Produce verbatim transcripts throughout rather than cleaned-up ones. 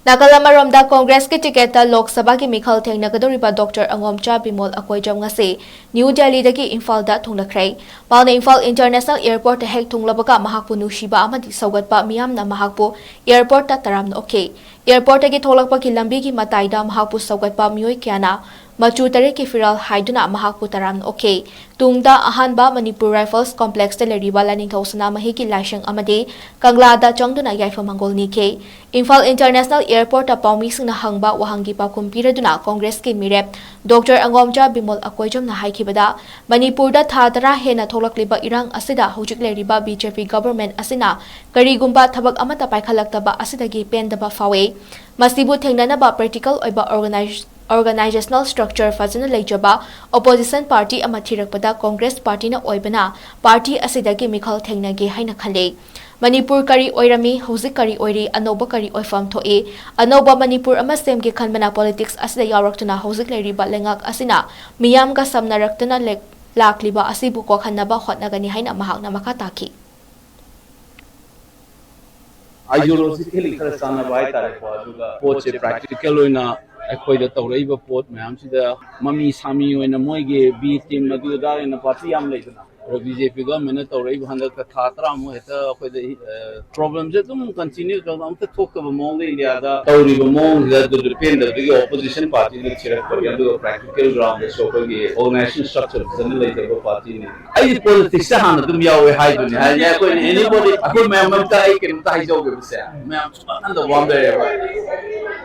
ꯅꯥꯀꯜ ꯑꯃꯔꯣꯝꯗ, ꯀꯣꯡꯒ꯭ꯔꯦꯁꯀꯤ ꯇꯤꯀꯦꯠꯇ ꯂꯣꯛ ꯁꯚꯥꯒꯤ ꯃꯤꯈꯜ ꯊꯦꯡꯅꯒꯗꯧꯔꯤꯕ ꯗꯣꯛꯇꯔ ꯑꯉꯣꯝꯆꯥ ꯕꯤꯃꯣꯜ ꯑꯀꯣꯏꯖꯝ ꯉꯁꯤ ꯅ꯭ꯌꯨ ꯗꯦꯜꯂꯤꯗꯒꯤ ꯏꯝꯐꯥꯜꯗ ꯊꯨꯡꯂꯈ꯭ꯔꯦ꯫ ꯃꯍꯥꯛꯅ ꯏꯝꯐꯥꯜ ꯏꯟꯇꯔꯅꯦꯁꯅꯦꯜ ꯑꯦꯌꯔꯄꯣꯔꯠꯇ ꯍꯦꯛ ꯊꯨꯡꯂꯕꯒ ꯃꯍꯥꯛꯄꯨ ꯅꯨꯡꯁꯤꯕ ꯑꯃꯗꯤ ꯁꯧꯒꯠꯄ ꯃꯤꯌꯥꯝꯅ ꯃꯍꯥꯛꯄꯨ ꯑꯦꯌꯔꯄꯣꯔꯠꯇ ꯇꯔꯥꯝꯅ ꯑꯣꯛꯈꯤ꯫ ꯑꯦꯌꯔꯄꯣꯔꯠꯇꯒꯤ ꯊꯣꯛꯂꯛꯄꯒꯤ ꯂꯝꯕꯤꯒꯤ ꯃꯇꯥꯏꯗ ꯃꯍꯥꯛꯄꯨ ꯁꯧꯒꯠꯄ ꯃꯤꯑꯣꯏ ꯀꯌꯥꯅ ꯃꯆꯨ ꯇꯔꯦꯠꯀꯤ ꯐꯤꯔꯥꯜ ꯍꯥꯏꯗꯨꯅ ꯃꯍꯥꯛꯄꯨ ꯇꯔꯥꯝꯅ ꯑꯣꯛꯈꯤ꯫ ꯇꯨꯡꯗ ꯑꯍꯥꯟꯕ ꯃꯅꯤꯄꯨꯔ ꯔꯥꯏꯐꯜꯁ ꯀꯣꯝꯄ꯭ꯂꯦꯛꯁꯇ ꯂꯩꯔꯤꯕ ꯂꯥꯏꯅꯤꯡꯊꯧ ꯁꯅꯥꯃꯍꯤꯒꯤ ꯂꯥꯏꯁꯪ ꯑꯃꯗꯤ ꯀꯪꯂꯥꯗ ꯆꯪꯗꯨꯅ ꯌꯥꯏꯐ ꯃꯪꯒꯣꯜ ꯅꯤꯈꯤ꯫ ꯏꯝꯐꯥꯜ ꯏꯟꯇꯔꯅꯦꯁꯅꯦꯜ ꯑꯦꯌꯔꯄꯣꯔꯠꯇ ꯄꯥꯎꯃꯤꯁꯤꯡꯅ ꯍꯪꯕ ꯋꯥꯍꯪꯒꯤ ꯄꯥꯎꯈꯨꯝ ꯄꯤꯔꯗꯨꯅ ꯀꯣꯡꯒ꯭ꯔꯦꯁꯀꯤ ꯃꯤꯔꯦꯞ ꯗꯣꯛꯇꯔ ꯑꯉꯣꯝꯆꯥ ꯕꯤꯃꯣꯜ ꯑꯀꯣꯏꯖꯝꯅ ꯍꯥꯏꯈꯤꯕꯗ, ꯃꯅꯤꯄꯨꯔꯗ ꯊꯥ ꯇꯔꯥ ꯍꯦꯟꯅ ꯊꯣꯛꯂꯛꯂꯤꯕ ꯏꯔꯥꯡ ꯑꯁꯤꯗ ꯍꯧꯖꯤꯛ ꯂꯩꯔꯤꯕ ꯕꯤ ꯖꯦ ꯄꯤ ꯒꯚꯔꯟꯃꯦꯟꯠ ꯑꯁꯤꯅ ꯀꯔꯤꯒꯨꯝꯕ ꯊꯕꯛ ꯑꯃꯠꯇ ꯄꯥꯏꯈꯠꯂꯛꯇꯕ ꯑꯁꯤꯗꯒꯤ ꯄꯦꯟꯗꯕ ꯐꯥꯎꯏ꯫ ꯃꯁꯤꯕꯨ ꯊꯦꯡꯅꯅꯕ ꯄ꯭ꯔꯦꯛꯇꯤꯀꯦꯜ ꯑꯣꯏꯕ ꯑꯣꯔꯒꯅꯥꯏꯖ-, ꯑꯣꯔꯒꯅꯥꯏꯖꯦꯁꯅꯦꯜ ꯁ꯭ꯇ꯭ꯔꯛꯆꯔ ꯐꯖꯅ ꯂꯩꯖꯕ ꯑꯣꯄꯣꯖꯤꯁꯟ ꯄꯥꯔꯇꯤ ꯑꯃ ꯊꯤꯔꯛꯄꯗ ꯀꯣꯡꯒ꯭ꯔꯦꯁ ꯄꯥꯔꯇꯤꯅ ꯑꯣꯏꯕꯅ ꯄꯥꯔꯇꯤ ꯑꯁꯤꯗꯒꯤ ꯃꯤꯈꯜ ꯊꯦꯡꯅꯒꯦ ꯍꯥꯏꯅ ꯈꯜꯂꯤ꯫ ꯃꯅꯤꯄꯨꯔ ꯀꯔꯤ ꯑꯣꯏꯔꯝꯃꯤ, ꯍꯧꯖꯤꯛ ꯀꯔꯤ ꯑꯣꯏꯔꯤ, ꯑꯅꯧꯕ ꯀꯔꯤ ꯑꯣꯏꯐꯝ ꯊꯣꯛꯏ? ꯑꯅꯧꯕ ꯃꯅꯤꯄꯨꯔ ꯑꯃ ꯁꯦꯝꯒꯦ ꯈꯟꯕꯅ ꯄꯣꯂꯤꯇꯤꯛꯁ ꯑꯁꯤꯗ ꯌꯥꯎꯔꯛꯇꯨꯅ ꯍꯧꯖꯤꯛ ꯂꯩꯔꯤꯕ ꯂꯩꯉꯥꯛ ꯑꯁꯤꯅ ꯃꯤꯌꯥꯝꯒ ꯁꯝꯅꯔꯛꯇꯨꯅ ꯂꯦꯛ-, ꯂꯥꯛꯂꯤꯕ ꯑꯁꯤꯕꯨ ꯀꯣꯛꯍꯟꯅꯕ ꯍꯣꯠꯅꯒꯅꯤ ꯍꯥꯏꯅ ꯃꯍꯥꯛꯅ ꯃꯈꯥ ꯇꯥꯈꯤ꯫ ꯑꯥꯏꯗꯤꯌꯣꯂꯣꯖꯤꯀꯦꯜꯂꯤ ꯈꯔ ꯆꯥꯟꯅꯕ ꯍꯥꯏꯇꯥꯔꯦꯀꯣ꯫ ꯑꯗꯨꯒ ꯄꯣꯠꯁꯦ ꯄ꯭ꯔꯦꯛꯇꯤꯀꯦꯜ ꯑꯣꯏꯅ ꯑꯩꯈꯣꯏꯗ ꯇꯧꯔꯛꯏꯕ ꯄꯣꯠ ꯃꯌꯥꯝꯁꯤꯗ ꯃꯃꯤ ꯁꯥꯃꯤ ꯑꯣꯏꯅ ꯃꯣꯏꯒꯤ ꯕꯤ ꯇꯤꯝ ꯑꯗꯨ ꯑꯗꯥ ꯑꯣꯏꯅ ꯄꯥꯔꯇꯤ ꯌꯥꯝ ꯂꯩꯗꯅ꯫ ꯑꯗꯣ ꯕꯤ ꯖꯦ ꯄꯤ ꯒꯚꯔꯟꯃꯦꯟꯠꯅ ꯇꯧꯔꯛꯏꯕ ꯍꯟꯗꯛꯇ ꯊꯥ ꯇꯔꯥꯃꯨꯛ ꯍꯦꯛꯇ ꯑꯩꯈꯣꯏꯗ, ꯑ, ꯄ꯭ꯔꯣꯕ꯭ꯂꯦꯝꯁꯦ ꯑꯗꯨꯝ ꯀꯟꯇꯤꯅ꯭ꯌꯨ ꯇꯧꯗꯅ ꯑꯃꯨꯛꯇ ꯊꯣꯛꯇꯕ ꯃꯑꯣꯡꯗ ꯏꯟꯗꯤꯌꯥꯗ ꯇꯧꯔꯤꯕ ꯃꯑꯣꯡꯁꯤꯗ ꯑꯗꯨꯗ ꯄꯦꯟꯗꯕꯗꯒꯤ ꯑꯣꯄꯣꯖꯤꯁꯟ ꯄꯥꯔꯇꯤꯗ ꯊꯤꯔꯛꯄꯅꯤ꯫ ꯑꯗꯨꯒ ꯄ꯭ꯔꯦꯛꯇꯤꯀꯦꯜ ꯒ꯭ꯔꯥꯎꯟꯗꯁꯨ ꯑꯩꯈꯣꯏꯒꯤ ꯑꯣꯔꯒꯅꯥꯏꯖꯦꯁꯟ ꯁ꯭ꯇ꯭ꯔꯛꯆꯔ ꯐꯖꯅ ꯂꯩꯇꯕ ꯄꯥꯔꯇꯤꯅꯤ꯫ ꯑꯩꯗꯤ ꯄꯣꯂꯤꯇꯤꯛꯁꯇ ꯍꯥꯟꯅ ꯑꯗꯨꯝ ꯌꯥꯎꯋꯦ ꯍꯥꯏꯗꯨꯅꯤ꯫ ꯍꯥꯏꯗꯤ ꯑꯩꯈꯣꯏꯅ anybody, ꯑꯩꯈꯣꯏ ꯃꯌꯥꯝ ꯃꯔꯛꯇ ꯑꯩ ꯀꯩꯅꯣꯝꯇ ꯍꯥꯏꯖꯍꯧꯒꯦꯕꯁꯦ, ꯃꯌꯥꯝ ꯁꯨꯡꯈꯟ ꯈꯟꯗꯕ ꯋꯥ ꯑꯃ ꯂꯩꯔꯦꯕ꯫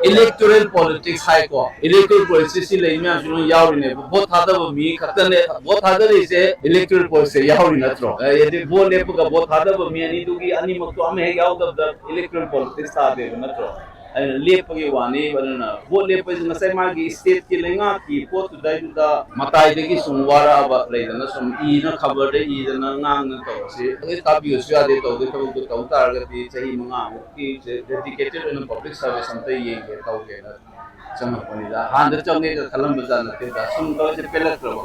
ꯏꯂꯦꯛꯇꯣꯔꯦꯜ ꯄꯣꯂꯤꯇꯤꯛꯁ ꯍꯥꯏꯀꯣ, ꯏꯂꯦꯛꯇꯣꯔꯦꯜ ꯄꯣꯂꯤꯇꯤꯛꯁꯁꯤ ꯂꯩ ꯃꯌꯥꯝꯁꯤ ꯂꯣꯏ ꯌꯥꯎꯔꯤꯅꯦꯕ꯫ ꯚꯣꯠ ꯊꯥꯗꯕ ꯃꯤ ꯈꯛꯇꯅꯦ, ꯚꯣꯠ ꯊꯥꯗꯔꯤꯁꯦ ꯏꯂꯦꯛꯇꯣꯔꯦꯜ ꯄꯣꯂꯤꯇꯤꯛꯁꯁꯦ ꯌꯥꯎꯔꯤ ꯅꯠꯇ꯭ꯔꯣ? ꯍꯥꯏꯗꯤ ꯚꯣꯠ ꯂꯦꯞꯄꯒ ꯚꯣꯠ ꯊꯥꯗꯕ ꯃꯤ ꯑꯅꯤꯗꯨꯒꯤ ꯑꯅꯤꯃꯛꯇꯣ ꯑꯃ ꯍꯦꯛ ꯌꯥꯎꯗꯕꯗ ꯏꯂꯦꯛꯇꯣꯔꯦꯜ ꯄꯣꯂꯤꯇꯤꯛꯁ ꯇꯥꯗꯦꯕ ꯅꯠꯇ꯭ꯔꯣ? ꯑꯩꯅ ꯂꯦꯞꯄꯒꯤ ꯋꯥꯅꯤ꯫ ꯑꯗꯨꯅ ꯚꯣꯠ ꯂꯦꯞꯄꯁꯤ ꯉꯁꯥꯏ ꯃꯥꯒꯤ ꯁ꯭ꯇꯦꯠꯀꯤ ꯂꯩꯉꯥꯛꯀꯤ ꯄꯣꯠꯇꯨꯗꯩꯗꯨꯗ ꯃꯇꯥꯏꯗꯒꯤ ꯁꯨꯝ ꯋꯥꯔꯛꯑꯕ ꯂꯩꯗꯅ, ꯁꯨꯝ ꯏꯅ, ꯈꯕꯔꯗ ꯏꯗꯅ ꯉꯥꯡꯗꯅ ꯇꯧꯕꯁꯤ ꯑꯗꯩ ꯇꯥꯕꯤꯕꯁꯨ ꯌꯥꯗꯦ꯫ ꯇꯧꯗꯣꯏ ꯊꯕꯛꯇꯨ ꯇꯧ ꯇꯥꯔꯒꯗꯤ ꯆꯍꯤ ꯃꯉꯥꯃꯨꯛꯀꯤ ꯗꯦꯗꯤꯀꯦꯇꯦꯠ ꯑꯣꯏꯅ ꯄꯕ꯭ꯂꯤꯛ ꯁꯔꯚꯤꯁ ꯑꯝꯇ ꯌꯦꯡꯒꯦ ꯇꯧꯒꯦꯅ ꯆꯪꯉꯛꯄꯅꯤꯗ꯫ ꯍꯥꯟꯅ ꯆꯪꯉꯦꯒ ꯈꯜꯂꯝꯕ ꯖꯥꯠ ꯅꯠꯇꯦꯗ꯫ ꯁꯨꯝ ꯇꯧꯔꯤꯁꯦ ꯄꯦꯜꯂꯛꯇ꯭ꯔꯕ꯫